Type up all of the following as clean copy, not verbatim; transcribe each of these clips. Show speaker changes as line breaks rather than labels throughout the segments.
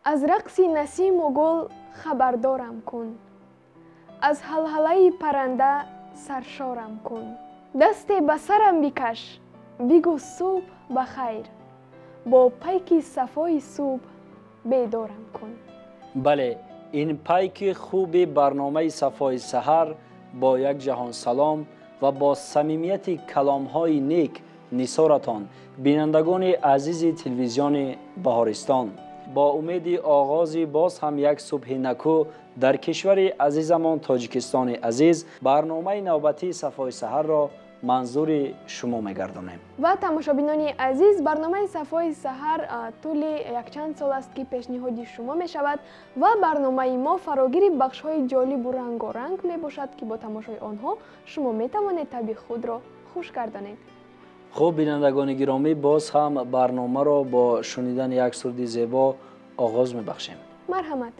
Аз рақси насиму гул хабардорам кун, аз ҳалҳалаи парранда саршорам кун. Дасте ба сарам бикаш, бигӯ субҳ ба хайр, бо пайки сафои субҳ бедорам кун.
Бале, ин пайки хуби барномаи сафои саҳар бо як ҷаҳон салом ва бо самимияти каломҳои нек нисоратон, бинандагони азизи телевизиони Баҳористон, бо умеди оғози боз ҳам як субҳи накӯ дар кишвари азизамон Тоҷикистони азиз, барномаи навбатии сафои саҳарро манзури шумо мегардонем.
Ва тамошобинони азиз, барномаи сафои саҳар тӯли якчанд сол аст, ки пешниҳоди шумо мешавад ва барномаи мо фарогири бахшҳои ҷолибу рангоранг мебошад, ки бо тамошои онҳо шумо метавонед табъи худро хуш гардонед.
Хуб, бинандагони гиромӣ, боз ҳам барномаро бо шунидани як суруди зебо оғоз мебахшем.
Марҳамат.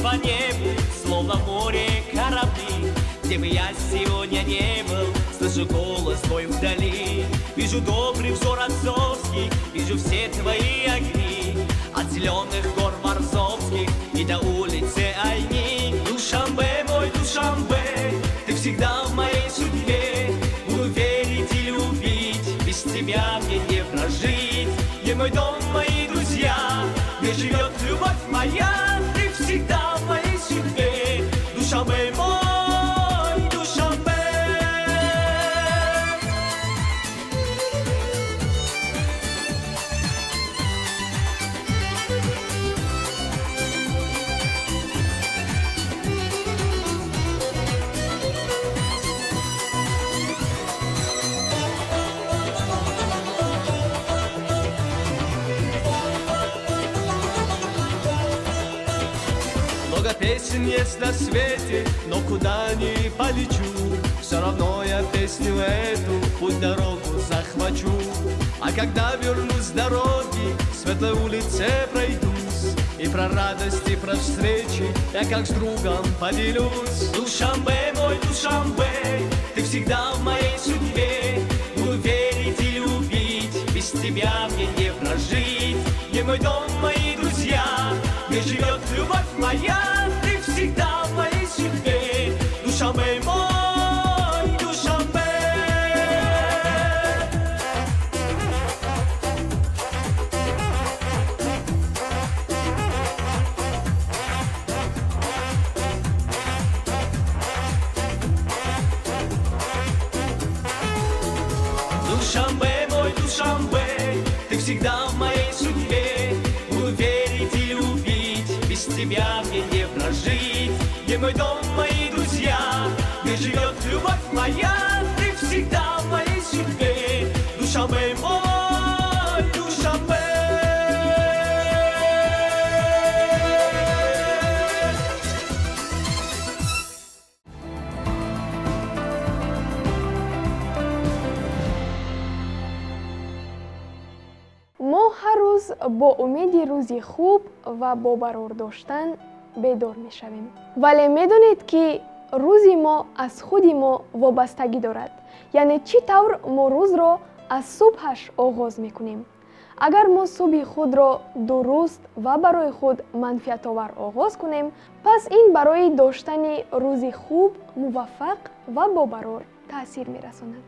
По небу, словно море корабли, где бы я сегодня не был, слышу голос твой вдали. Вижу добрый взор отцовский, вижу все твои огни, от зеленых гор Варзовских и до улицы Айни. Душанбе, мой Душанбе, ты всегда в моей судьбе. Буду верить и любить, без тебя мне не прожить. Где мой дом, мои друзья, где живет любовь моя, ты всегда в моей судьбе. Душанбе мой, Душанбе. Песен есть на свете, но куда ни полечу, все равно я песню эту путь дорогу захвачу. А когда вернусь с дороги, в светлой улице пройдусь, и про радость, и про встречи я как с другом поделюсь. Душанбе, мой Душанбе, ты всегда в моей судьбе. Буду верить и любить, без тебя мне не прожить. Где мой дом, мои друзья, где живет любовь моя, ты всегда в моей судьбе. Душанбе мой, Душанбе. Душанбе, мой Душанбе, ты всегда в моей судьбе. Буду верить и любить, без тебя мне не прожить. Где мой дом, мои друзья, где живет любовь моя, ты всегда в моей судьбе. Душанбе мой, Душанбе.
Мо ҳар рӯз бо умеди рӯзи хуб ва бо барор доштан бедор мешавем. Вале медонед, ки рӯзи мо аз худи мо вобастагӣ дорад, яъне чӣ тавр мо рӯзро аз субҳаш оғоз мекунем. Агар мо субҳи худро дуруст ва барои худ манфиатовар оғоз кунем, пас ин барои доштани рӯзи хуб, муваффақ ва бобарор таъсир мерасонад.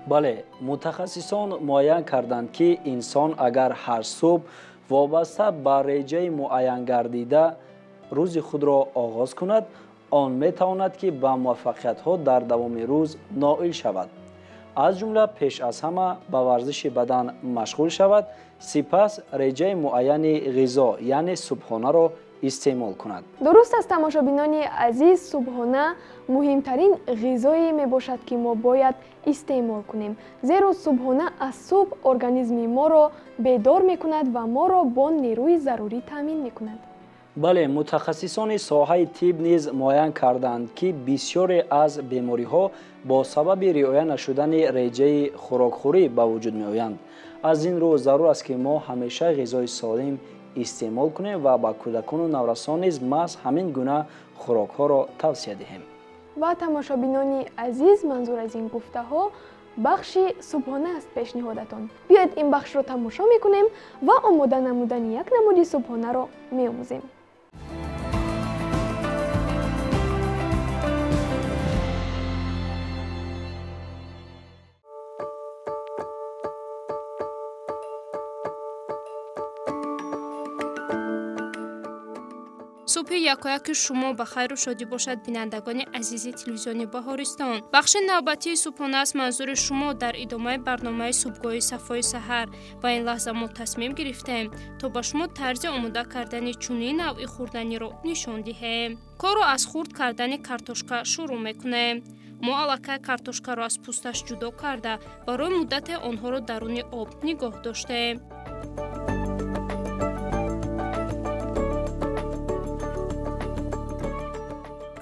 Бале, мутахассисон муайян карданд, ки инсон агар ҳар субҳ вобаста ба реҷаи муайянгардида рӯзи худро оғоз кунад, он метавонад, ки ба муваффақиятҳо дар давоми рӯз ноил шавад. Аз ҷумла пеш аз ҳама ба варзиши бадан машғул шавад, сипас реҷаи муайяни ғизо, яъне субҳонаро истеъмол кунад.
Дуруст аст, тамошобинони азиз, субҳона муҳимтарин ғизое мебошад, ки мо бояд истеъмол кунем, зеро субҳона аз субҳ организми моро бедор мекунад ва моро бо нерӯи зарурӣ таъмин мекунад.
Бале, мутахассисони соҳаи тиб низ муайян карданд, ки бисёре аз бемориҳо бо сабаби риоя нашудани реҷаи хӯрокхӯрӣ ба вуҷуд меоянд. Аз ин рӯ зарур аст, ки мо ҳамеша ғизои солим истеъмол кунем ва ба кӯдакону наврасон низ маҳз ҳамин гуна хӯрокҳоро тавсия диҳем.
Ва тамошобинони азиз, манзур аз ин гуфтаҳо бахши субҳона аст пешниҳодатон. Биёед ин бахшро тамошо мекунем ва омода намудани як намуди субҳонаро меомӯзем.
Субҳи якояки шумо ба хайру шодӣ бошад, бинандагони азизи телевизиони Баҳористон. Бахши навбатии субҳона аст манзури шумо дар идомаи барномаи субҳгоҳи сафои саҳар ва ин лаҳза мо тасмим гирифтем, то ба шумо тарзи омода кардани чунин навъи хӯрданиро нишон диҳем. Корро аз хурд кардани картошка шурӯъ мекунем. Мо аллакай картошкаро аз пӯсташ ҷудо карда, барои муддате онҳоро даруни об нигоҳ доштем.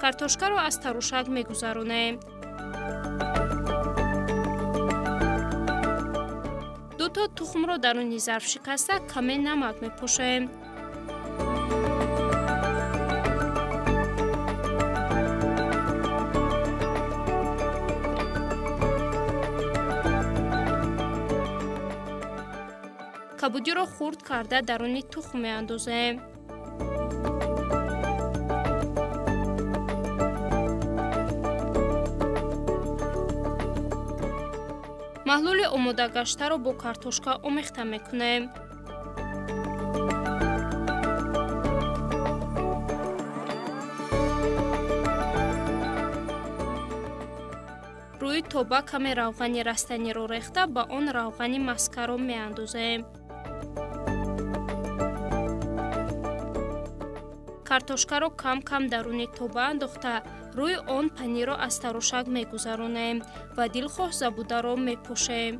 Картошкаро аз тарушак мегузаронем. Дуто тухмро даруни зарф шикаста каме намак мепошем. Кабудиро хурд карда даруни тухм меандозем. Маҳлули омодагаштаро бо картошка омехта мекунем. Рӯи тоба каме равғани растаниро рехта, ба он равғани маскаро меандозем. Картошкаро кам-кам даруни тоба андохта, рӯи он панирро аз тарошак мегузаронем ва дилхоҳ забударо мепошем.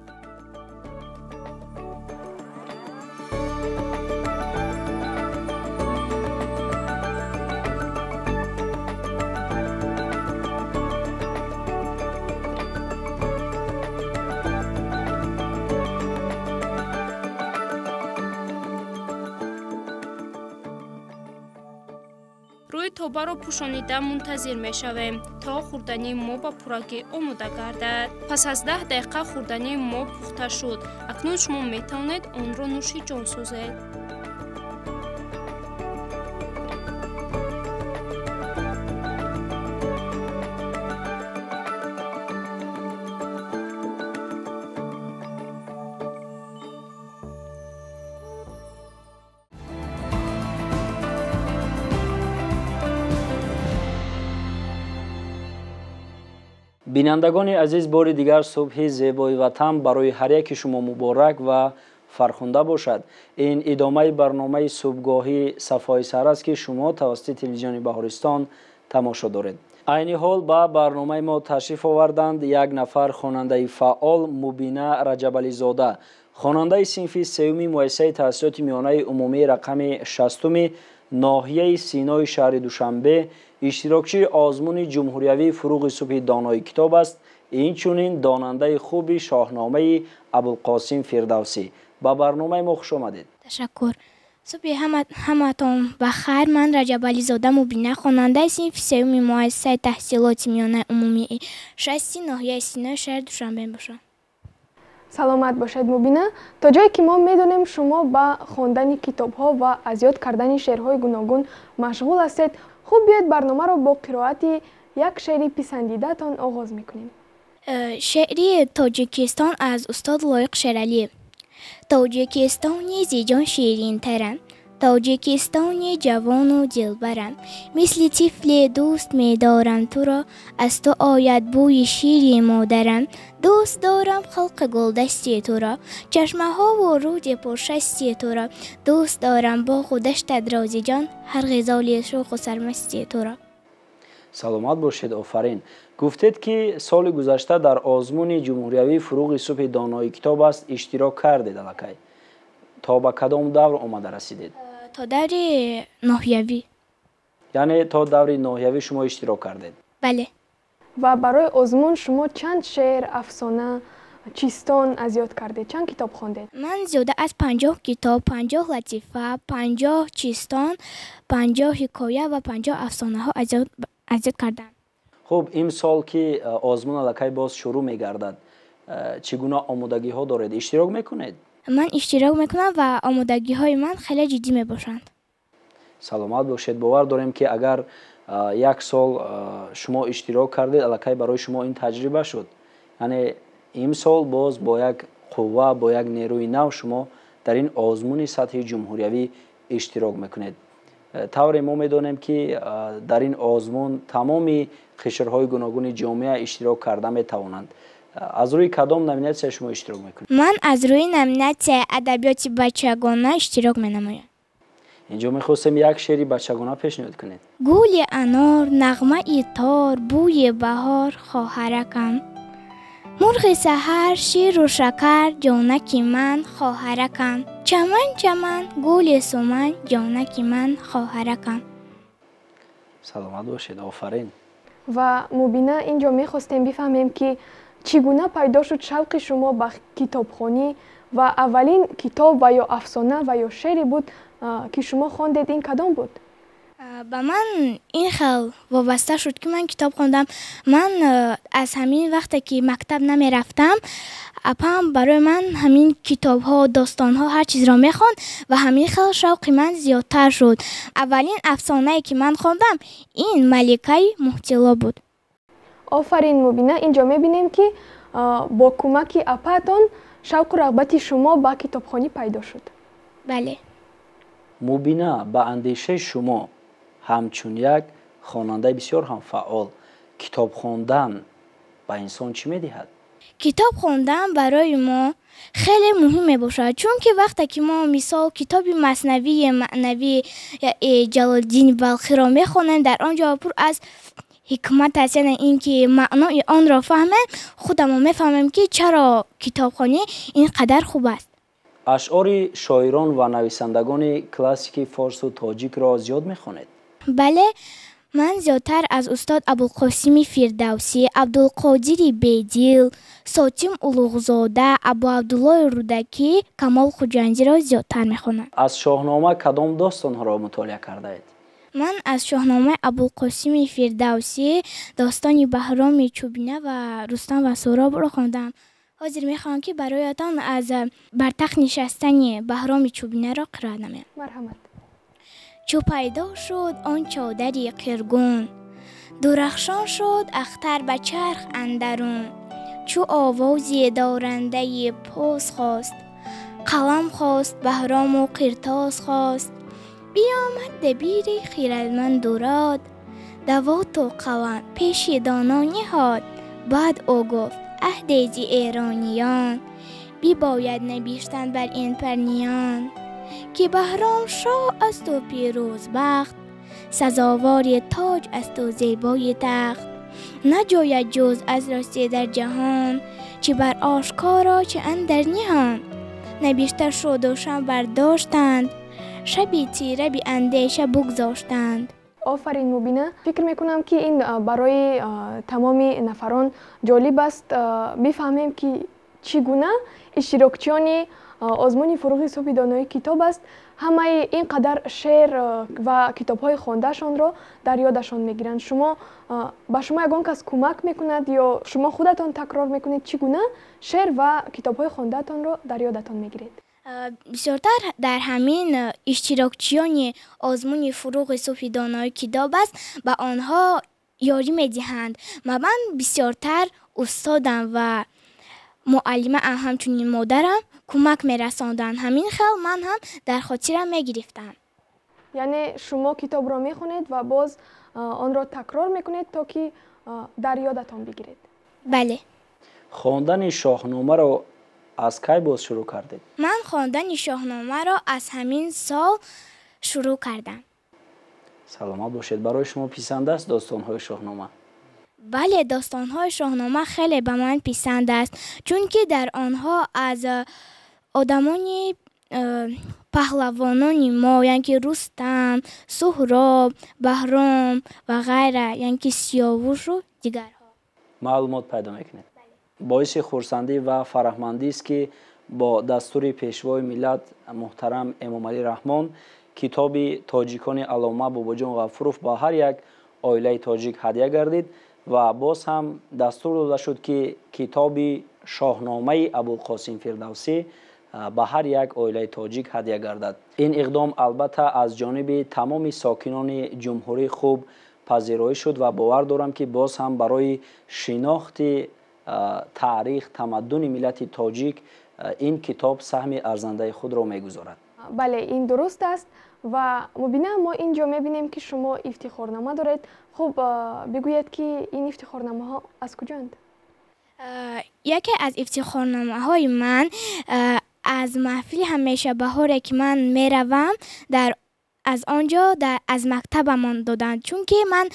Рӯи тобаро пӯшонида мунтазир мешавем, то хӯрдании мо ба пуррагӣ омода гардад. Пас аз 10 дақиқа хӯрдании мо пухта шуд. Акнун шумо метавонед онро нӯши ҷон созед.
Бинандагони азиз, бори дигар субҳи зебои ватан барои ҳар яки шумо муборак ва фархунда бошад. Ин идомаи барномаи субҳгоҳии сафои саҳар аст, ки шумо тавассути телевизиони Баҳористон тамошо доред. Айни ҳол ба барномаи мо ташриф оварданд як нафар хонандаи фаъол, Мубина Раҷабализода, хонандаи синфи сеюми муассисаи таҳсилоти миёнаи умумии рақами 60-уми ноҳияи Синои шаҳри Душанбе, иштирокчии озмуни ҷумҳуриявии фуруғи субҳи донои китоб аст, инчунин донандаи хуби шоҳномаи Абулқосим Фирдавсӣ. Ба барномаи мо хуш омадед.
Ташаккур. Субҳи ҳамаатон ба хайр. Ман Раҷабализода Мубина, хонандаи синфи сеюми муассисаи таҳсилоти миёнаи умумии 6 ноҳияи Синои шаҳри Душанбе мебошам.
Саломат бошед, Мубина. То ҷое ки мо медонем, шумо ба хондани китобҳо ва аз ёд кардани шеърҳои гуногун машғул ҳастед. Хуб, биёед барномаро бо қироати як шеъри писандидаатон оғоз мекунем.
Шеъри Тоҷикистон аз устод Лоиқ Шералиев. Тоҷикистони зи ҷон ширинтарам, Тоҷикистони ҷавону дилбарам. Мисли тифле дӯст медорам туро, аз ту ояд бӯи шири модарам. Дӯст дорам халқи гулдасти туро, чашмаҳову рӯди пуршасти туро. Дӯст дорам боғу даштат, Розиҷон, ҳар ғизоли шӯху сармасти туро.
Саломат бошед, офарин. Гуфтед, ки соли гузашта дар озмуни ҷумҳуриявии «Фуруғи субҳи донои китоб аст» иштирок кардед. Аллакай то ба кадом давр омада расидед?
То даври ноҳиявӣ.
Яъне то даври ноҳиявӣ шумо иштирок кардед?
Бале.
Ва барои озмун шумо чанд шеър, афсона, чистон аз ёд кардед, чанд китоб хондед?
Ман зиёда аз 50 китоб, 50 латифа, 50 чистон, 50 ҳикоя ва 50 афсонаҳо аз ёд кардам.
Хуб, имсол, ки озмун аллакай боз шурӯъ мегардад, чӣ гуна омодагиҳо доред? Иштирок мекунед?
Ман иштирок мекунам ва омодагиҳои ман хеле ҷиддӣ мебошанд.
Саломат бошед. Бовар дорем, ки агар як сол шумо иштирок кардед, аллакай барои шумо ин таҷриба шуд, яъне имсол боз бо як қувва, бо як нерӯи нав шумо дар ин озмуни сатҳи ҷумҳуриявӣ иштирок мекунед. Тавре мо медонем, ки дар ин озмун тамоми қишрҳои гуногуни ҷомеа иштирок карда метавонанд. Аз рӯи кадом номинатсия шумо иштирок мекунед?
Ман аз рӯи номинатсияи адабиёти бачагона иштирок менамоям.
Инҷо мехостем як шеъри бачагона пешниҳод кунед.
Гули анор, нағмаи тор, бӯи баҳор, хоҳаракам. Мурғи саҳар, ширу шакар, ҷонаки ман, хоҳаракам. Чаман, чаман, гули суман, ҷонаки ман, хоҳаракам.
Саломат бошед, офарин.
Ва Мубина, инҷо мехостем бифаҳмем, ки чӣ гуна пайдо шуд шавқи шумо ба китобхонӣ ва аввалин китоб ва ё афсона ва ё шеъре буд, ки шумо хондед, ин кадом буд?
Ба ман ин хел вобаста шуд, ки ман китоб хондам. Ман аз ҳамин вақте ки мактаб намерафтам, апам барои ман ҳамин китобҳо, достонҳо, ҳар чизро мехонд ва ҳамин хел шавқи ман зиёдтар шуд. Аввалин афсонае, ки ман хондам, ин «Маликаи Муҳтило» буд.
Офарин, Мубина. Инҷо мебинем, ки бо кӯмаки апаатон шавқу рағбати шумо ба китобхонӣ пайдо шуд.
Бале.
Мубина, ба андешаи шумо, ҳамчун як хонандаи бисёр ҳам фаъол, китоб хондан ба инсон чӣ медиҳад?
Китоб хондан барои мо хеле муҳим мебошад, чунки вақте ки мо, мисол, китоби Маснавии маънавии Ҷалолиддини Балхиро мехонем, дар он ҷо пур аз ҳикмат аст, яъне ин ки маънои онро фаҳмем, худамон мефаҳмем, ки чаро китобхонӣ ин қадар хуб аст.
Ашъори шоирон ва нависандагони классики форсу тоҷикро зиёд мехонед?
Бале, ман зиёдтар аз устод Абулқосими Фирдавсӣ, Абдулқодири Бедил, Сотим Улуғзода, Абуабдуллои Рӯдакӣ, Камол Хуҷандиро зиёдтар мехонам.
Аз Шоҳнома кадом достонҳоро мутолиа кардаед?
Ман аз Шоҳномаи Абулқосими Фирдавсӣ достони Баҳроми Чӯбина ва Рустам ва Суҳробро хондам. Ҳозир мехоҳам, ки бароятон аз бар тахт нишастани Баҳроми Чӯбинаро қироат намоям.
Марҳамат.
Чу пайдо шуд он чодари қиргун, дурахшон шуд ахтар ба чарх андарун. Чу овози дорандаи поз хост, қалам хост Баҳрому қиртос хост. Биёмад дабири хирадманду род, давоту қалам пеши доно ниҳод. Баъд ӯ гуфт: «Аҳде зи эрониён бибояд навиштан бар ин парниён, ки Баҳром шоҳ асту пирӯзбахт, сазовори тоҷ асту зебои тахт. Наҷояд ҷуз аз ростӣ дар ҷаҳон, чӣ бар ошкоро, чӣ андар ниҳон». Навишта шуду шам бардоштанд, шаби тира биандеша бугзоштанд.
Офарин, Мубина. Фикр мекунам, ки ин барои тамоми нафарон ҷолиб аст бифаҳмем, ки чӣ гуна иштирокчиёни озмуни «Фуруғи субҳи донои китоб аст» ҳамаи ин қадар шеър ва китобҳои хондаашонро дар ёдашон мегиранд. Шумо, ба шумо ягон кас кӯмак мекунад ё шумо худатон такрор мекунед? Чӣ гуна шеър ва китобҳои хондаатонро дар ёдатон мегиред?
Бисёртар дар ҳамин иштирокчиёни озмуни «Фуруғи субҳи донои китоб аст» ба онҳо ёрӣ медиҳанд ва ман бисёртар устодам ва муаллимаам, ҳамчунин модарам кӯмак мерасонданд. Ҳамин хел ман ҳам дар хотирам мегирифтам.
Яъне шумо китобро мехонед ва боз онро такрор мекунед, то ки дар ёдатон бигиред.
Бале.
Хондани Шоҳномаро аз кай боз шурӯъ кардед?
Ман хондани Шоҳномаро аз ҳамин сол шурӯъ кардам.
Саломат бошед. Барои шумо писанд аст достонҳои Шоҳнома?
Бале, достонҳои Шоҳнома хеле ба ман писанд аст, чунки дар онҳо аз одамони паҳлавонони мо, яъне ки Рустам, Суҳроб, Баҳром ва ғайра, яъне ки Сиёвушу дигарҳо
маълумот пайдо мекунед. Боиси хурсандӣ ва фараҳмандист, ки бо дастури Пешвои миллат муҳтарам Эмомалӣ Раҳмон китоби тоҷикони аллома Бобоҷон Ғафуров ба ҳар як оилаи тоҷик ҳадя гардид ва боз ҳам дастур дода шуд, ки китоби Шоҳномаи Абулқосим Фирдавсӣ ба ҳар як оилаи тоҷик ҳадя гардад. Ин иқдом албатта аз ҷониби тамоми сокинони ҷумҳурӣ хуб пазироӣ шуд ва бовар дорам, ки боз ҳам барои шинохти таърих, тамаддуни миллати тоҷик ин китоб саҳми арзандаи худро мегузорад.
Бале, ин дуруст аст. Ва Мубина, мо ин ҷо мебинем, ки шумо ифтихорнома доред. Хуб, бигӯед, ки ин ифтихорномаҳо аз куҷоанд?
Яке аз ифтихорномаҳои ман аз маҳфили ҳамешабаҳоре, ки ман меравам, дар аз он ҷо аз мактабамон доданд, чунки ман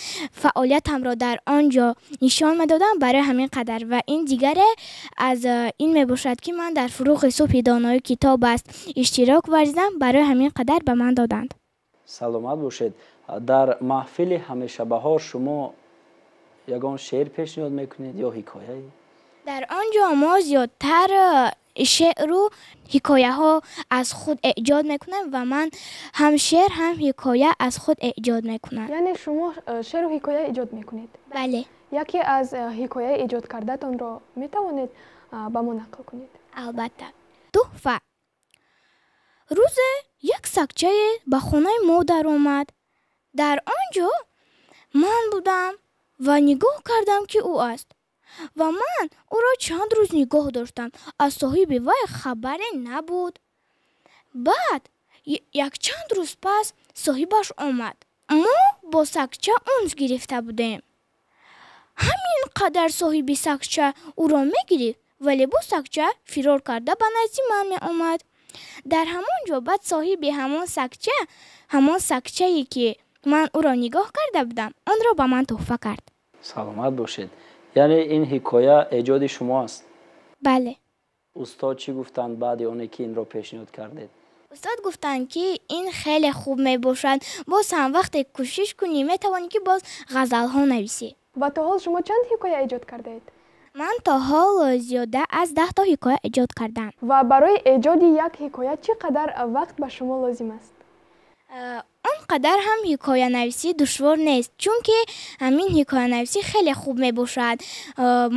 фаъолиятамро дар он ҷо нишон медодам, барои ҳамин қадар. Ва ин дигаре аз ин мебошад, ки ман дар Фурӯғи субҳи донои китоб аст иштирок варзидам, барои ҳамин қадар ба ман доданд.
Саломат бошед. Дар маҳфили ҳамешабаҳор шумо ягон шеър пешниҳод мекунед ё ҳикояе?
Дар он ҷо мо зиёдтар шеъру ҳикояҳо аз худ эҷод мекунем ва ман ҳам шеър, ҳам ҳикоя аз худ эҷод мекунам.
Яъне шумо шеъру ҳикоя эҷод мекунед?
Бале.
Яке аз ҳикояи эҷод кардатонро метавонед ба мо нақл кунед?
Албатта. Туҳфа. Рӯзе як сагчае ба хонаи мо даромад. Дар он ҷо ман будам ва нигоҳ кардам, ки ӯ аст, ва ман ӯро чанд рӯз нигоҳ доштам. Аз соҳиби вай хабаре набуд. Баъд якчанд рӯз пас соҳибаш омад. Мо бо сагча унс гирифта будем. Ҳамин қадар соҳиби сагча ӯро мегирифт, вале бо сагча фирор карда ба назди ман меомад. Дар ҳамон ҷо баъд соҳиби ҳамон сагча, ҳамон сагчае, ки ман ӯро нигоҳ карда будам, онро ба ман туҳфа кард.
Саломат бошед. Яъне ин ҳикоя эҷоди шумо аст?
Бале.
Устод чӣ гуфтанд баъди оне ки инро пешниҳод кардед?
Устод гуфтанд, ки ин хеле хуб мебошад, боз ҳам вақте кӯшиш кунӣ, метавонӣ, ки боз ғазалҳо нависӣ.
Ва то ҳол шумо чанд ҳикоя эҷод кардаед?
Ман то ҳол зиёда аз 10-то ҳикоя эҷод кардам.
Ва барои эҷоди як ҳикоя чӣ қадар вақт ба шумо лозим аст?
Он қадар ҳам ҳикоянависӣ душвор нест, чунки ҳамин ҳикоянависӣ хеле хуб мебошад.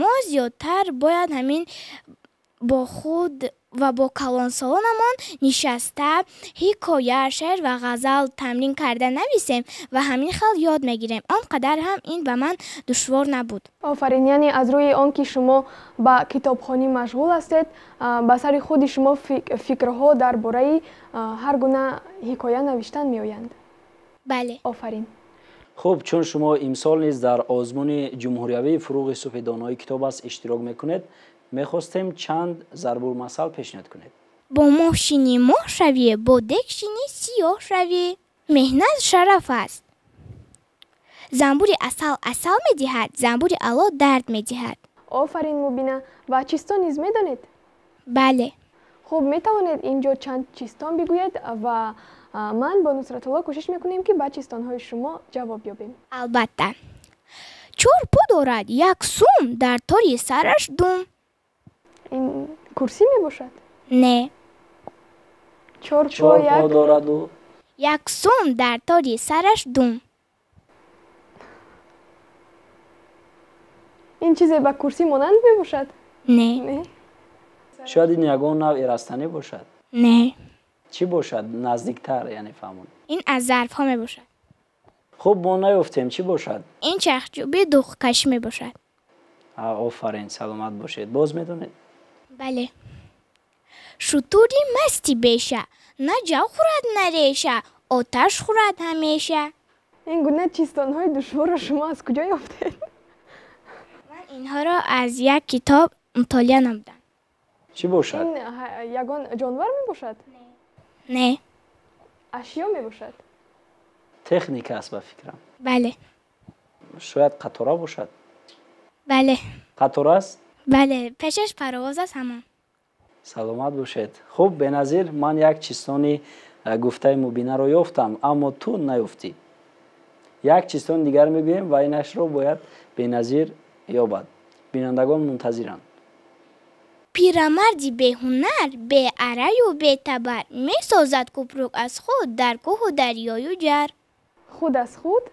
Мо зиёдтар бояд ҳамин бо худ ва бо калонсолонамон нишаста ҳикоя, шеър ва ғазал тамрин карда нависем ва ҳамин хел ёд мегирем. Он қадар ҳам ин ба ман душвор набуд.
Офарин. Яъне аз рӯи он ки шумо ба китобхонӣ машғул ҳастед, ба сари худи шумо фикрҳо дар бораи ҳар гуна ҳикоя навиштан меоянд.
Бале.
Офарин.
Хуб, чун шумо имсол низ дар озмуни ҷумҳуриявии Фурӯғи субҳи донои китоб аст иштирок мекунед, мехостем чанд зарбулмасал пешниҳод кунед.
Бо моҳ шинӣ моҳ шавӣ, бо дег шинӣ сиёҳ шавӣ. Меҳнат шараф аст. Занбури асал асал медиҳад, занбури ало дард медиҳад.
Офарин, Мубина. Ва чистон низ медонед?
Бале.
Хуб, метавонед ин ҷо чанд чистон бигӯед ва ман бо Нусратулло кӯшиш мекунем, ки ба чистонҳои шумо ҷавоб ёбем.
Албатта. Чор по дорад, як сум, дар тори сараш дум.
Ин курсӣ мебошад?
Не.
Чор по
Чор по
як
дораду
як сум, дар тори сараш дум.
Ин чизе ба курсӣ монанд мебошад?
Не.
Не.
Шояд ин ягон навъи растанӣ бошад?
Не.
Чӣ бошад, наздиктар яъне фаҳмон.
Ин аз зарфҳо мебошад.
Хуб, мо наёфтем, чӣ бошад?
Ин чархчӯби духкашӣ мебошад.
Офарин, саломат бошед. Боз медонед?
Бале. Шутури масти беша, на ҷав хӯрад, на реша. Оташ хӯрад ҳамеша.
Ин гуна чистонҳои душворро шумо аз куҷо ёфтед?
Ман инҳоро аз як китоб мутолиа намудам.
Чӣ бошад?
Ин ягон ҷонвар мебошад?
Не.
Ашё мебошад?
Техника аст, ба фикрам.
Бале.
Шояд қатора бошад?
Бале.
Қатора аст?
Бале, пешаш паровоз аст ҳамон.
Саломат бошед. Хуб, Беназир, ман як чистони гуфтаи Мубинаро ёфтам, аммо ту наёфтӣ. Як чистони дигар мегӯем ва инашро бояд Беназир ёбад. Бинандагон мунтазиранд.
Пирамарди беҳунар, беараю бетабар, месозад кӯпрук аз худ дар кӯҳу дарёю ҷар.
Худ аз худ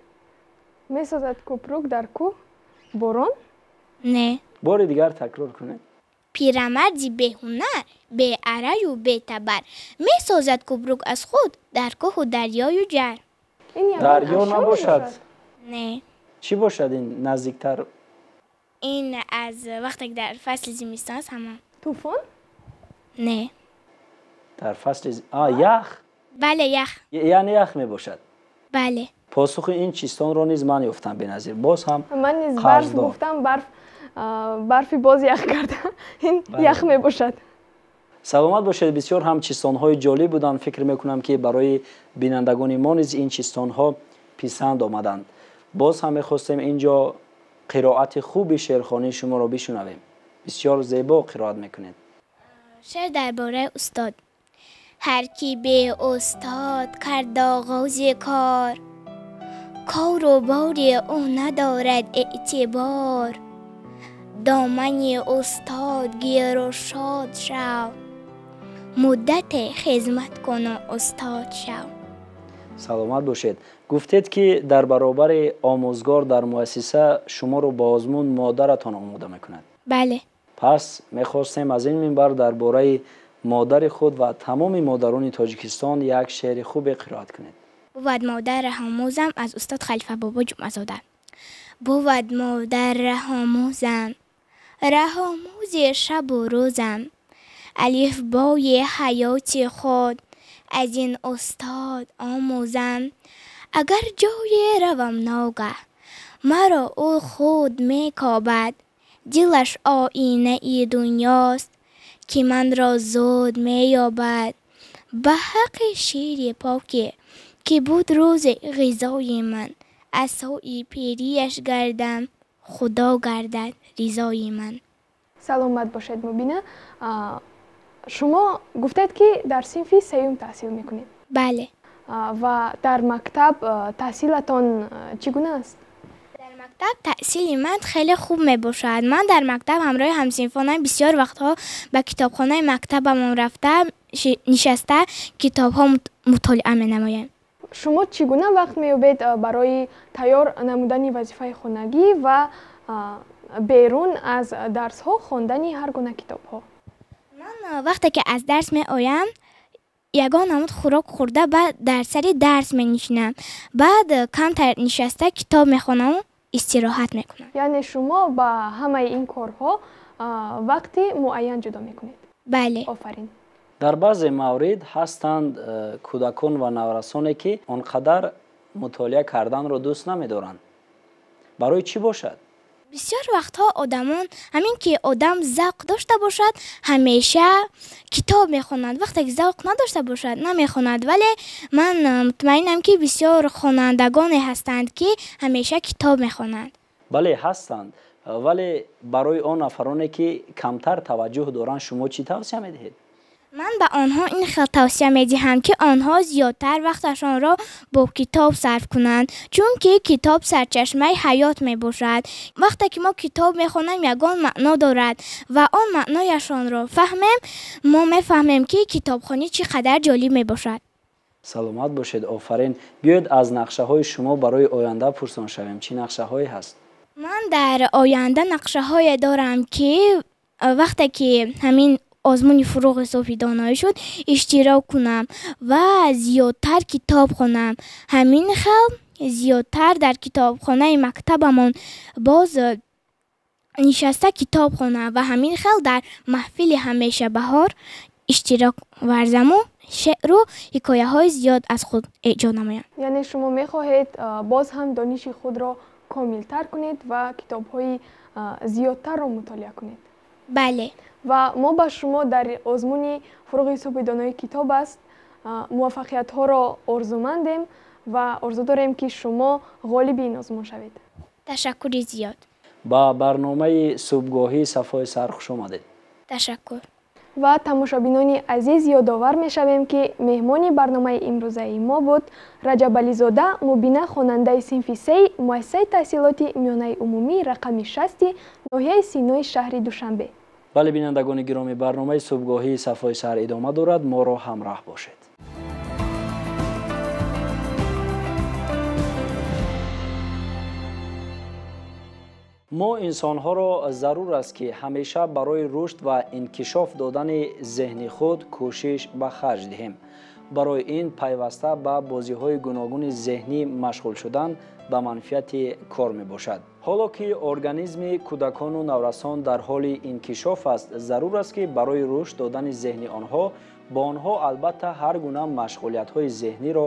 месозад кӯпрук дар кӯҳ. Борон?
Не.
Бори дигар такрор кунед.
Пирамарди беҳунар, беараю бетабар, месозад кӯпрук аз худ дар кӯҳу дарёю ҷар.
Ин ягон
Дарё
ашё
набошад?
мебошад?
Не.
Чӣ бошад ин наздиктар?
Ин аз вақте ки дар фасли зимистон аст ҳамон.
Тӯфон?
Не.
Дар фасли ях?
Бале, ях.
Яъне ях мебошад?
Бале.
Посухи ин чистонро низ ман ёфтам, Беназир. Боз ҳам
Ман низ барф
қарздор.
гуфтам, барф, барфи боз ях карда. Ин
Бале.
ях мебошад.
Саломат бошед. Бисёр ҳам чистонҳои ҷолиб буданд. Фикр мекунам, ки барои бинандагони мо низ ин чистонҳо писанд омаданд. Боз ҳам мехостем ин ҷо қироати хуби шеърхонии шуморо бишунавем. Бисёр зебо қироат мекунед.
Шеър дар бораи устод. Ҳар ки бе устод кард оғози кор, кору бори ӯ надорад эътибор. Домани устод гиру шод шав, муддате хизмат куну устод шав.
Саломат бошед. Гуфтед, ки дар баробари омӯзгор дар муассиса шуморо ба озмун модаратон омода мекунад.
Бале.
Пас мехостем аз ин минбар дар бораи модари худ ва тамоми модарони Тоҷикистон як шеъри хубе қироат кунед.
Бувад модар раҳомӯзам, аз устод Халифа Бобо Ҷумъазода. Бувад модар раҳомӯзам, раҳомӯзи шабу рӯзам, алифбои ҳаёти худ аз ин устод омӯзам. Агар ҷое равам ногаҳ, маро ӯ худ мекобад. Дилаш оинаи дунёст, ки манро зуд меёбад. Ба ҳаққи шири поке, ки буд рӯзе ғизои ман, асои пирияш гардам, Худо гардад ризои ман.
Саломат бошед, Мубина. Шумо гуфтед, ки дар синфи сеюм таҳсил мекунед.
Бале.
Ва дар мактаб таҳсилатон чӣ гуна аст?
Дар мактаб таҳсили ман хеле хуб мебошад. Ман дар мактаб ҳамроҳи ҳамсинфонам бисёр вақтҳо ба китобхонаи мактабамон рафта, нишаста китобҳо мутолиа менамоям.
Шумо чӣ гуна вақт меёбед барои тайёр намудани вазифаи хонагӣ ва берун аз дарсҳо хондани ҳар гуна китобҳо?
Ман вақте ки аз дарс меоям, ягон намуд хӯрок хӯрда, баъд дар сари дарс менишинам, баъд камтар нишаста китоб мехонаму истироҳат мекунам.
Яъне шумо ба ҳамаи ин корҳо вақти муайян ҷудо мекунед?
Бале.
Офарин.
Дар баъзе маврид ҳастанд кӯдакон ва наврасоне, ки он қадар мутолиа карданро дӯст намедоранд. Барои чӣ бошад?
Бисёр вақтҳо одамон, ҳамин ки одам завқ дошта бошад, ҳамеша китоб мехонад, вақте ки завқ надошта бошад, намехонад. Вале ман мутмаинам, ки бисёр хонандагоне ҳастанд, ки ҳамеша китоб мехонанд.
Бале, ҳастанд. Вале барои он нафароне, ки камтар таваҷҷӯҳ доранд, шумо чӣ тавсия медиҳед?
Ман ба онҳо ин хел тавсия медиҳам, ки онҳо зиёдтар вақташонро бо китоб сарф кунанд, чунки китоб сарчашмаи ҳаёт мебошад. Вақте ки мо китоб мехонем, ягон маъно дорад ва он маънояшонро фаҳмем, мо мефаҳмем, ки китобхонӣ чӣ қадар ҷолиб мебошад.
Саломат бошед, офарин. Биёед, аз нақшаҳои шумо барои оянда пурсон шавем. Чӣ нақшаҳое ҳаст?
Ман дар оянда нақшаҳое дорам, ки вақте ки ҳамин озмуни «Фурӯғи субҳи доноӣ» шуд, иштирок кунам ва зиёдтар китоб хонам. Ҳамин хел зиёдтар дар китобхонаи мактабамон боз нишаста китоб хонам ва ҳамин хел дар маҳфили «Ҳамеша баҳор» иштирок варзаму Шеъру ҳикояҳои зиёд аз худ эҷод намоям.
Яъне шумо мехоҳед боз ҳам дониши худро комилтар кунед ва китобҳои зиёдтарро мутолиа кунед.
Бале.
Ва мо ба шумо дар озмуни Фурӯғи субҳи донои китоб аст муваффақиятҳоро орзумандем ва орзу дорем, ки шумо ғолиби ин озмун шавед.
Ташаккури зиёд.
Ба барномаи субҳгоҳии Сафои саҳар хуш омадед.
Ташаккур.
Ва тамошобинони азиз, ёдовар мешавем, ки меҳмони барномаи имрӯзаи мо буд Раҷабализода Мубина, хонандаи синфи сеи муассисаи таҳсилоти миёнаи умумӣ рақами 60 ноҳияи Синои шаҳри Душанбе.
Бале, бинандагони гиромӣ, барномаи субҳгоҳии Сафои саҳар идома дорад. Моро ҳамроҳ бошед. Мо инсонҳоро зарур аст, ки ҳамеша барои рушд ва инкишоф додани зеҳни худ кӯшиш ба харҷ диҳем. Барои ин пайваста ба бозиҳои гуногуни зеҳнӣ машғул шудан ба манфиати кор мебошад. Ҳоло ки организми кӯдакону наврасон дар ҳоли инкишоф аст, зарур аст, ки барои рушд додани зеҳни онҳо бо онҳо албатта ҳар гуна машғулиятҳои зеҳниро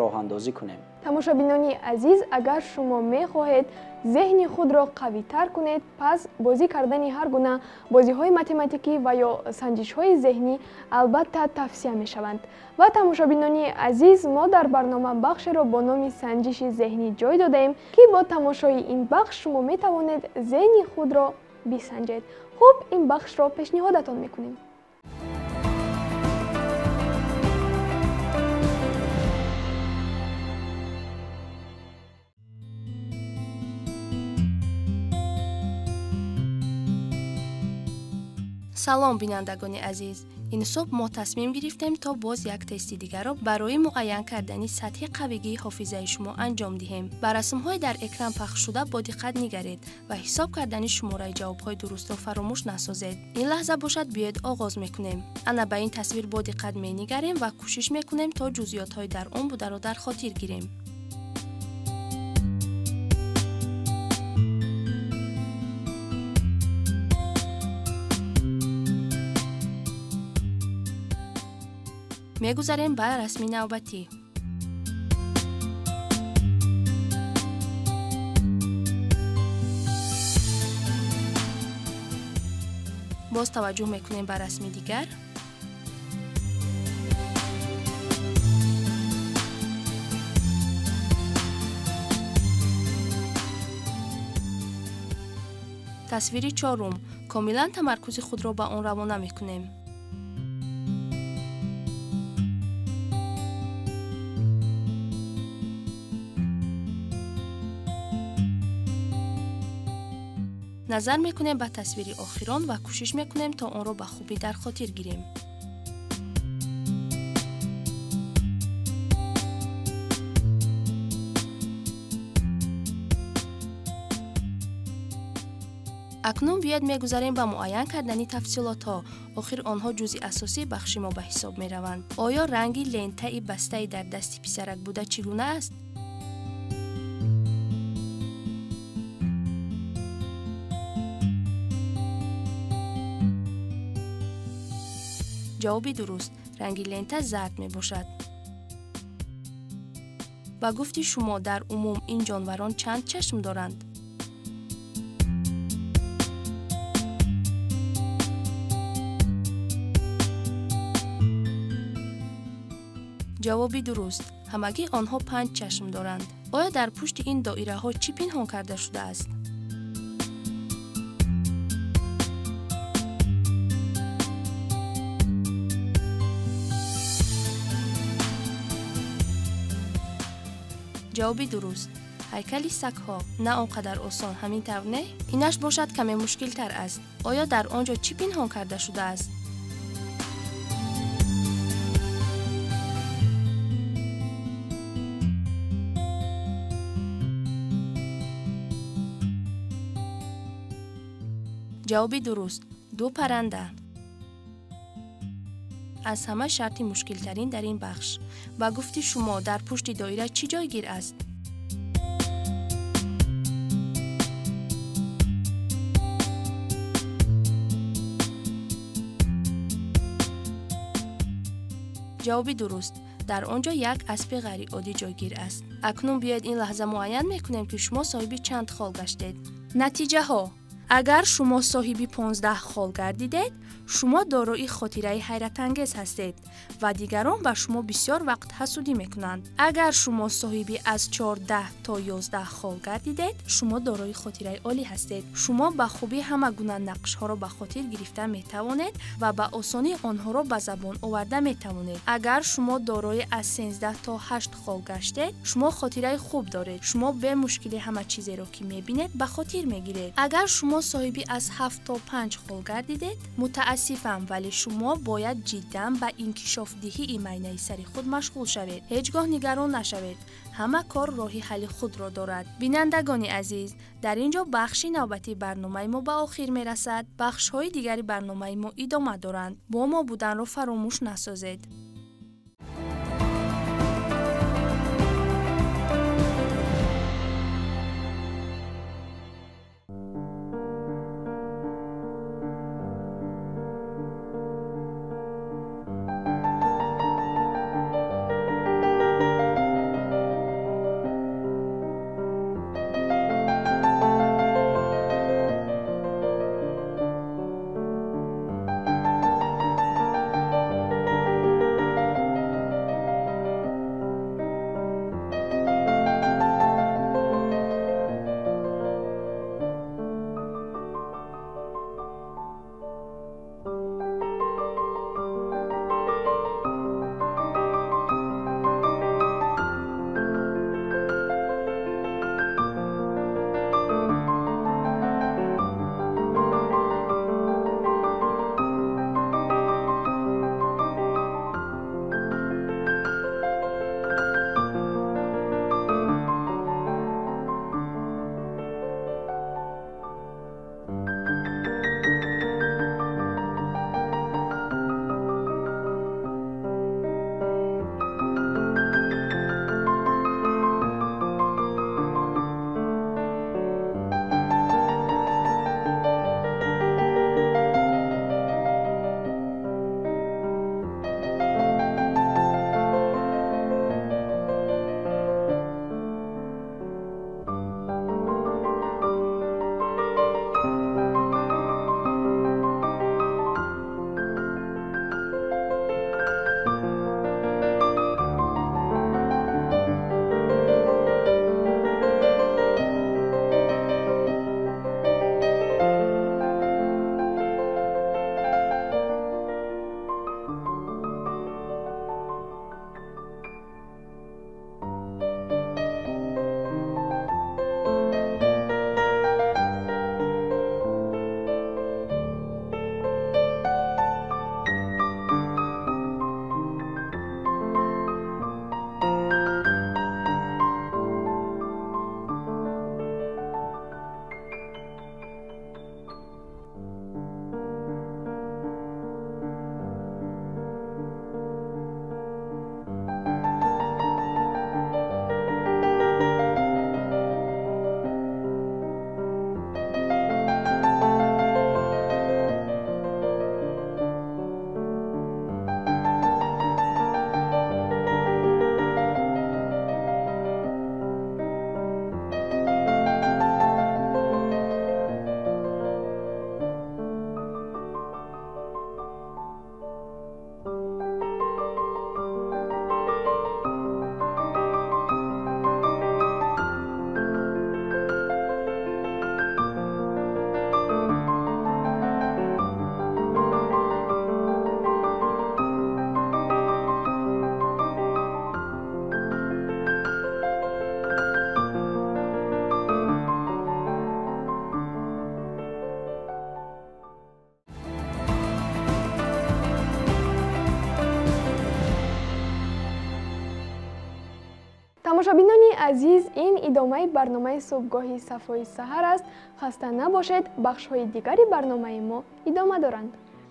роҳандозӣ кунем.
Тамошобинони азиз, агар шумо мехоҳед зеҳни худро қавитар кунед, пас бозӣ кардани ҳар гуна бозиҳои математикӣ ва ё санҷишҳои зеҳнӣ албатта тавсия мешаванд. Ва тамошобинони азиз, мо дар барнома бахшеро бо номи санҷиши зеҳнӣ ҷой додаем, ки бо тамошои ин бахш шумо метавонед зеҳни худро бисанҷед. Хуб, ин бахшро пешниҳодатон мекунем.
Салом, бинандагони азиз. Ин субҳ мо тасмим гирифтем, то боз як тести дигарро барои муайян кардани сатҳи қавигии ҳофизаи шумо анҷом диҳем. Ба расмҳои дар экран пахшшуда бо диққат нигаред ва ҳисоб кардани шумораи ҷавобҳои дурустро фаромӯш насозед. Ин лаҳза бошад, биёед оғоз мекунем. Ана ба ин тасвир бо диққат менигарем ва кӯшиш мекунем, то ҷузъиётҳои дар он бударо дар хотир гирем. Мегузарем ба расми навбатӣ. Боз таваҷҷӯҳ мекунем ба расми дигар. Тасвири чорум. Комилан тамаркузи худро ба он равона мекунем. Назар мекунем ба тасвири охирон ва кӯшиш мекунем, то онро ба хубӣ дар хотир гирем. Акнун биёед мегузарем ба муайян кардани тафсилотҳо. Охир онҳо ҷузъи асосии бахши мо ба ҳисоб мераванд. Оё ранги лентаи бастаи дар дасти писарак буда чӣ гуна аст? Ҷавоби дуруст, ранги лента зард мебошад. Ба гуфти шумо, дар умум ин ҷонварон чанд чашм доранд? Ҷавоби дуруст, ҳамагӣ онҳо 5 чашм доранд. Оё дар пушти ин доираҳо чӣ пинҳон карда шудааст? Ҷавоби дуруст, ҳайкали сагҳо. На он қадар осон, ҳамин тавр не? Инаш бошад каме мушкилтар аст. Оё дар он ҷо чӣ пинҳон карда шудааст? Ҷавоби дуруст, 2 парранда. Аз ҳама шарти мушкилтарин дар ин бахш. Ба гуфти шумо, дар пушти доира чӣ ҷойгир аст? Ҷавоби дуруст: дар он ҷо як аспи ғайриоддӣ ҷойгир аст. Акнун биёед ин лаҳза муайян мекунем, ки шумо соҳиби чанд хол гаштед. Натиҷаҳо: агар шумо соҳиби 15 хол гардидед, шумо дорои хотираи ҳайратангез ҳастед ва дигарон ба шумо бисёр вақт ҳасудӣ мекунанд. Агар шумо соҳиби аз 14 то 11 хол гардидед, шумо дорои хотираи олӣ ҳастед. Шумо ба хубӣ ҳама гуна нақшҳоро ба хотир гирифта метавонед ва ба осонӣ онҳоро ба забон оварда метавонед. Агар шумо дорои аз 13 то 8 хол гаштед, шумо хотираи хуб доред. Шумо бемушкилӣ ҳама чизеро, ки мебинед, ба хотир мегиред. Агар шумо соҳиби аз 7 то 5 хол гардидед, мутаассифам, вале шумо бояд ҷиддан ба инкишофдиҳии майнаи сари худ машғул шавед. Ҳеҷ гоҳ нигарон нашавед, ҳама кор роҳи ҳалли худро дорад. Бинандагони азиз, дар ин ҷо бахши навбатии барномаи мо ба охир мерасад. Бахшҳои дигари барномаи мо идома доранд. Бо мо буданро фаромӯш насозед.
Тамошобинони азиз, ин идомаи барномаи субҳгоҳи сафои саҳар аст. Хаста набошед, бахшҳои дигари барномаи мо идома доранд.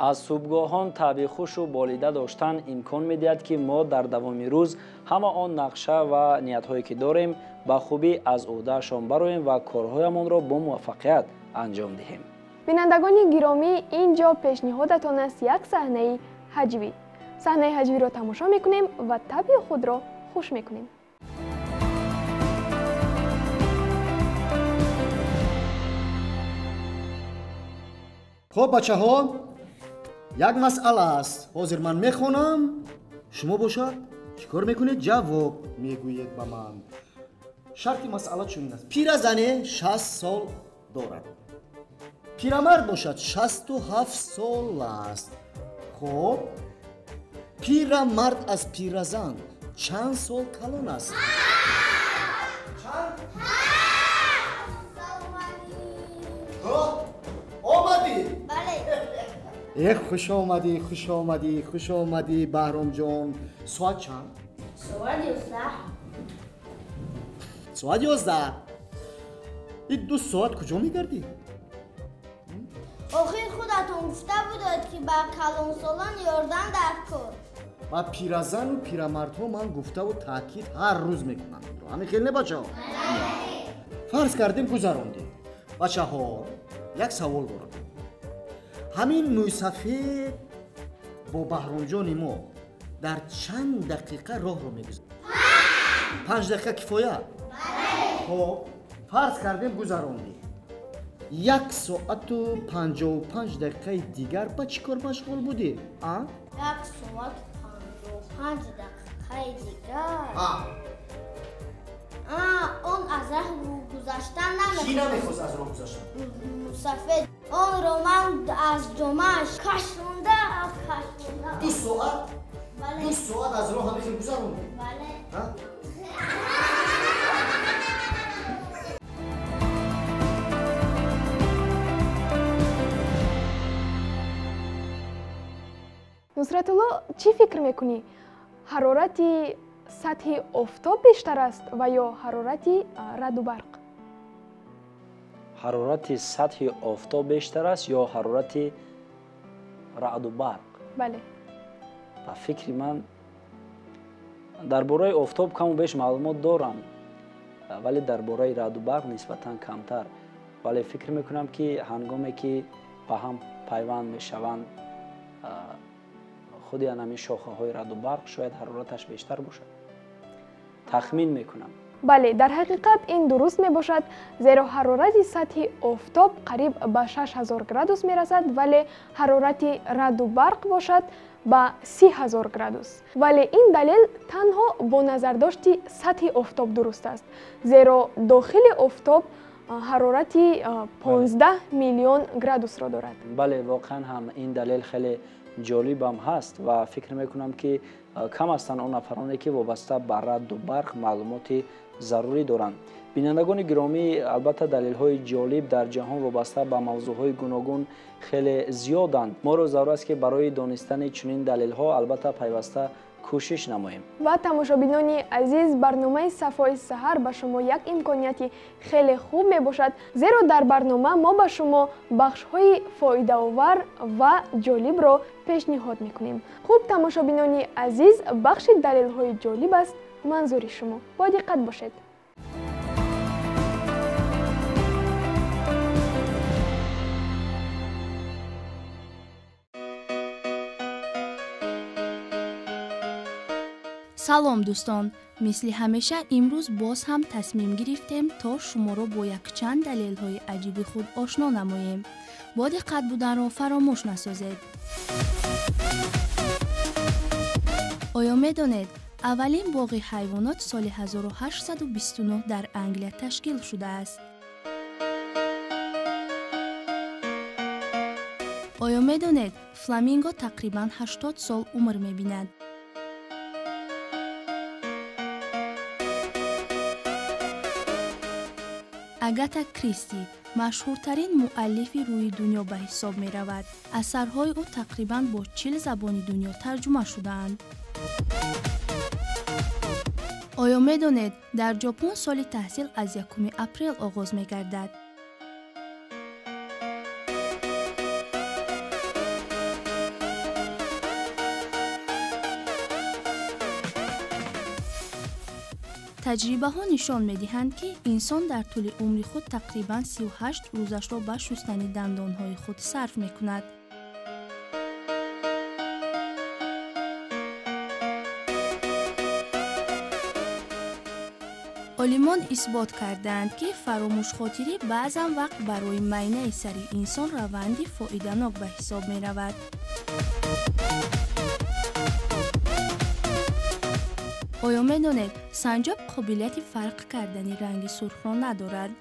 Аз субҳгоҳон таъби хушу болида доштан имкон медиҳад, ки мо дар давоми рӯз ҳама он нақша ва ниятҳое ки дорем ба хубӣ аз ӯҳдаашон бароем ва корҳоямонро бо муваффақият анҷом диҳем.
Бинандагони гиромӣ, ин ҷо пешниҳодатон аст як саҳнаи ҳаҷвӣ. Саҳнаи ҳаҷвиро тамошо мекунем ва табъи худро хуш мекунем.
Хоб, бачаҳо, як масъала аст. Ҳозир ман мехонам, шумо бошад чӣ кор мекунед? Ҷавоб мегӯед ба ман. Шарти масъала чунин аст: пиразане 60 сол дорад, пирамард бошад 67 сол аст. Хоб, пирамард аз пиразан чанд сол калон аст? Чанд? Омадӣ?
Бале.
Э, хуш омадӣ, хуш омадӣ, хуш омадӣ, Баҳромҷон. Соат чанд?
Соат 11.
Соат 11. И 2 соат куҷо мегардӣ?
Охир худатон гуфта будед, ки ба калонсолон ёрдам дар кор.
Ба пиразану пирамардҳо ман гуфтаву таъкид ҳар рӯз мекунам. Ҳамин хел не, бачаҳо? Фарз кардем, гузарондем. Бачаҳо, як савол дорам. Ҳамин мӯйсафед бо Баҳромҷони мо дар чанд дақиқа роҳро мегузарад? 5 дақиқа кифоя? Хоб, фарз кардем, гузарондем. 1 соату 55 дақиқаи дигар ба чӣ кор машғул будӣ?
1 соат 55 дақиқаи дигар? Он аз роҳ гузаштан намехост.
Кӣ намехост аз роҳ гузаштан?
Мусафед. Онро ман аз ҷомааш кашонда кашонда.
2 соат?
Бале.
2 соат аз роҳ ҳамин гузарондӣ?
Бале.
Нусратулло, чӣ фикр мекунӣ? Ҳарорати сатҳи офтоб бештар аст ва ё ҳарорати раъду барқ?
Ҳарорати сатҳи офтоб бештар аст ё ҳарорати раъду барқ?
Бале.
Ба фикри ман, дар бораи офтоб каму беш маълумот дорам, вале дар бораи раъду барқ нисбатан камтар. Вале фикр мекунам, ки ҳангоме ки ба ҳам пайванд мешаванд худи анами шохаҳои раъду барқ, шояд ҳарораташ бештар бошад. Тахмин мекунам.
Бале, дар ҳақиқат ин дуруст мебошад, зеро ҳарорати сатҳи офтоб қариб ба 6000 градус мерасад, вале ҳарорати раъду барқ бошад ба 30 000 градус. Вале ин далел танҳо бо назардошти сатҳи офтоб дуруст аст, зеро дохили офтоб ҳарорати 15 миллион градусро дорад.
Бале, воқеан ҳам ин далел хеле ҷолибам ҳаст ва фикр мекунам, ки кам ҳастанд он нафароне, ки вобаста ба раъду барқ маълумоти зарурӣ доранд. Бинандагони гиромӣ, албатта, далелҳои ҷолиб дар ҷаҳон вобаста ба мавзӯъҳои гуногун хеле зиёданд. Моро зарур аст, ки барои донистани чунин далелҳо албатта пайваста кӯшиш намоем.
Ва тамошобинони азиз, барномаи Сафои саҳар ба шумо як имконияти хеле хуб мебошад, зеро дар барнома мо ба шумо бахшҳои фоидаовар ва ҷолибро пешниҳод мекунем. Хуб, тамошобинони азиз, бахши далелҳои ҷолиб аст манзури шумо. Бо диққат бошед.
Салом, дӯстон! Мисли ҳамеша имрӯз боз ҳам тасмим гирифтем, то шуморо бо якчанд далелҳои аҷиби худ ошно намоем. Бо диққат буданро фаромӯш насозед. Оё медонед, аввалин боғи ҳайвонот соли 1829 дар Англия ташкил шудааст? Оё медонед, фламинго тақрибан 80 сол умр мебинад? Агата Кристи машҳуртарин муаллифи рӯи дунё ба ҳисоб меравад. Асарҳои ӯ тақрибан бо 40 забони дунё тарҷума шудаанд. Оё медонед, дар Ҷопон соли таҳсил аз 1 апрел оғоз мегардад? Таҷрибаҳо нишон медиҳанд, ки инсон дар тӯли умри худ тақрибан 38 рӯзашро ба шустани дандонҳои худ сарф мекунад. Олимон исбот кардаанд, ки фаромӯшхотирӣ баъзан вақт барои майнаи сари инсон раванди фоиданок ба ҳисоб меравад. Оё медонед, санҷоб қобилияти фарқ кардани ранги сурхро надорад?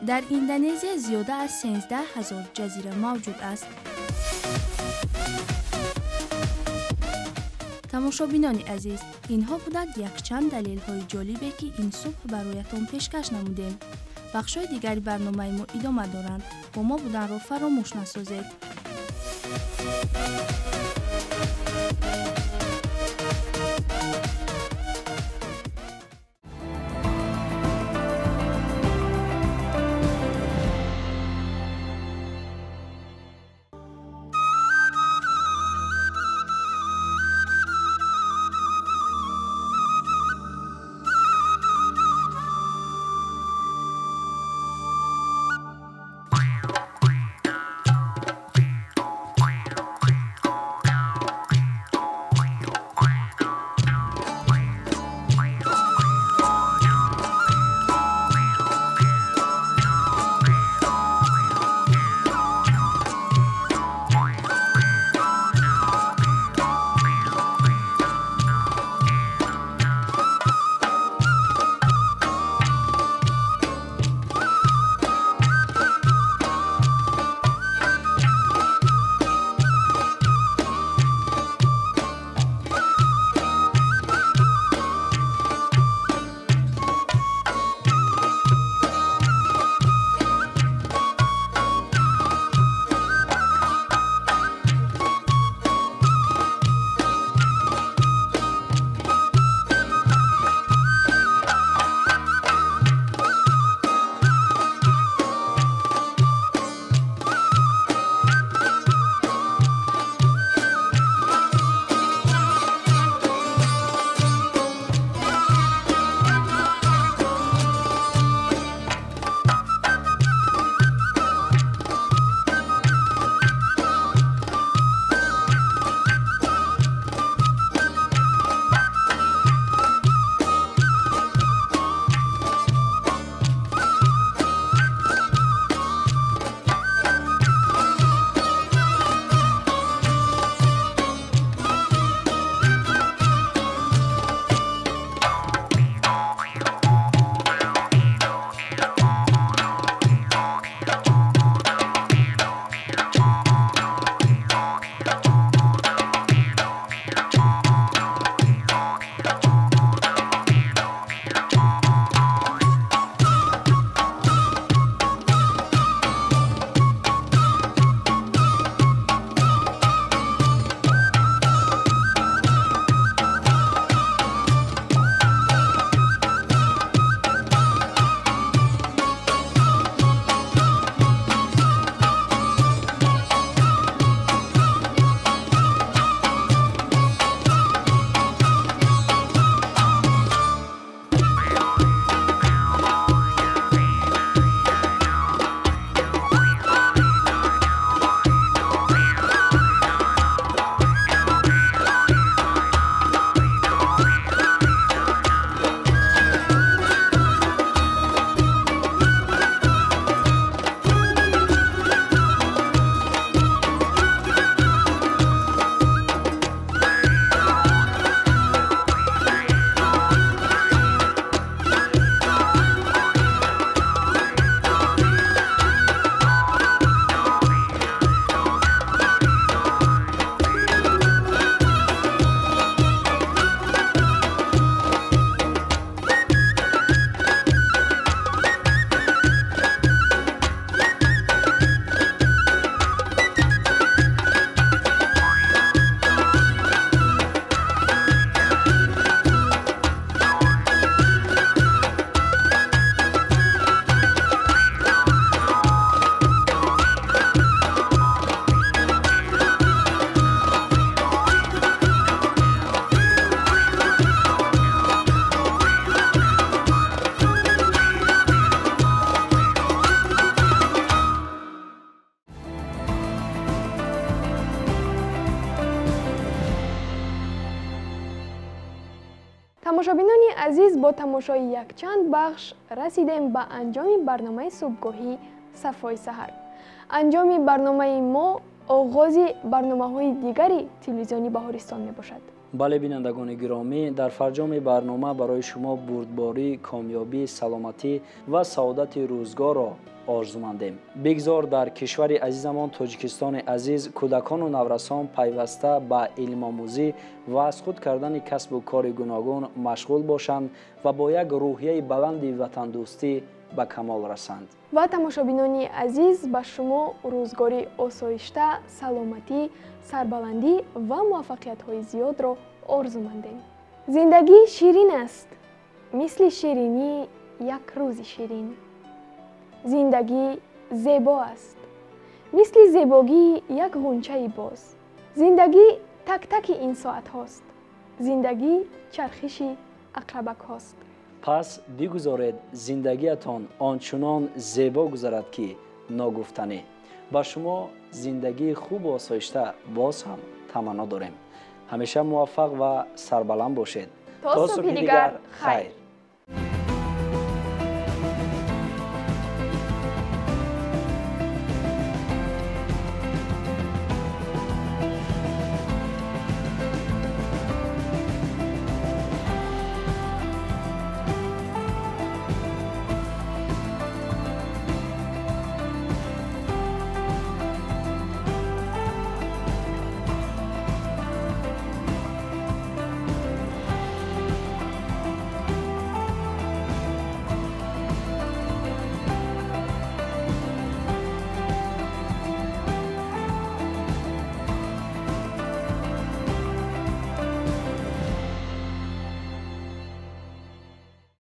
Дар Индонезия зиёда аз 13 000 ҷазира мавҷуд аст. Тамошобинони азиз, инҳо буданд якчанд далелҳои ҷолибе, ки ин субҳ бароятон пешкаш намудем. Бахшҳои дигари барномаи мо идома доранд. Бо мо буданро фаромӯш насозед.
Тамошобинони азиз, бо тамошои якчанд бахш расидем ба анҷоми барномаи субҳгоҳӣ «Сафои саҳар». Анҷоми барномаи мо оғози барномаҳои дигари телевизиони Баҳористон мебошад.
Бале, бинандагони гиромӣ, дар фарҷоми барнома барои шумо бурдборӣ, комёбӣ, саломатӣ ва саодати рӯзгорро орзумандем. Бигзор дар кишвари азизамон Тоҷикистони азиз кӯдакону наврасон пайваста ба илмомӯзӣ ва аз худ кардани касбу кори гуногун машғул бошанд ва бо як рӯҳияи баланди ватандӯстӣ ба камол расанд.
Ва тамошобинони азиз, ба шумо рӯзгори осоишта, саломатӣ, сарбаландӣ ва муваффақиятҳои зиёдро орзумандем. Зиндагӣ ширин аст, мисли ширинии як рӯзи ширин. Зиндагӣ зебо аст, мисли зебогии як ғунчаи боз. Зиндагӣ так-таки ин соатҳост. Зиндагӣ чархиши ақрабакҳост.
Пас бигузоред зиндагиятон ончунон зебо гузарад, ки ногуфтанӣ. Ба шумо зиндагии хубу осоишта боз ҳам таманно дорем. Ҳамеша муваффақ ва сарбаланд бошед.
То субҳи дигар, хайр.